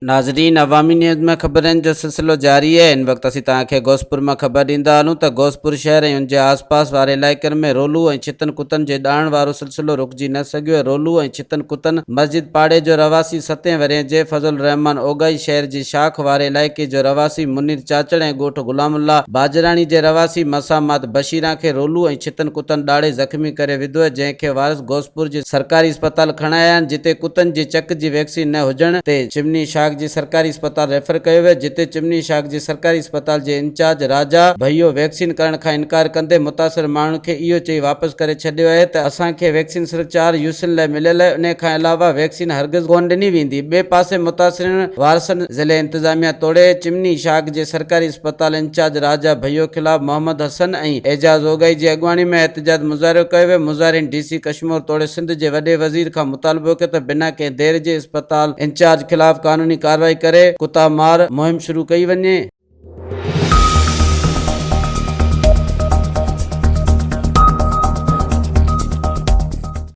ناظرين عوامي نيوز ۾ خبرن جو سلسلو جاري آهي هن وقت اسين توهان کي غوثپور مان خبر ڏيندا هلون ته غوثپور شهر ۽ ان جي آس پاس واري علائقن ۾ رولو ۽ ڇتن ڪتن جي ڏاڙهڻ وارو سلسلو رڪجي نه سگهيو ۽ رولو ۽ ڇتن ڪتن مسجد پاڙي جو رهواسي ستين ورهين جي فضل الرحمان اوڳاهي شهر جي شاخ واري علائقي جو رهواسي منير چاچڙ ۽ ڳوٺ غلام الله باجراڻي جي رهواسي مسامات بشيران کي رولو ۽ ڇتن ڪتن ڏاڙهي زخمي ڪري وڌو جنهن کي وارث غوثپور جي سرڪاري اسپتال کڻايا آهن جتي ڪتن جي چڪ جي ويڪسين نه هجڻ تي چمني شاخ جي سرڪاري اسپتال ريفر ڪيو ويو جتي چمني شاخ جي سرڪاري اسپتال جي انچارج راجا ڀيو ويڪسين ڪرڻ کان انڪار ڪندي متاثر ماڻهن کي اهو چئي واپس ڪري ڇڏيو آهي ته اسان کي ويڪسين صرف چار يوسين لاء مليل آهي انهي کان علاوه ويڪسين هرگز ڪونه ڏني ويندي ٻئي پاسي متاثرين وارثن ضلعي انتظاميا توڙي چمني شاخ جي سرڪاري اسپتال انچارج راجا ڀيو خلاف محمد حسن ۽ اعجاز اوڳاهي جي اڳواڻي ۾ احتجاج مظاهرو ڪيو ويو، مظاهرين ڊي سي ڪشمور توڙي سنڌ جي وڏي وزير کان مطالبو ڪيو ته بنا ڪنهن دير جي اسپتال انچارج خلاف قانوني ڪارروائي ڪري ڪتا مار مهم شروع ڪئي وڃي.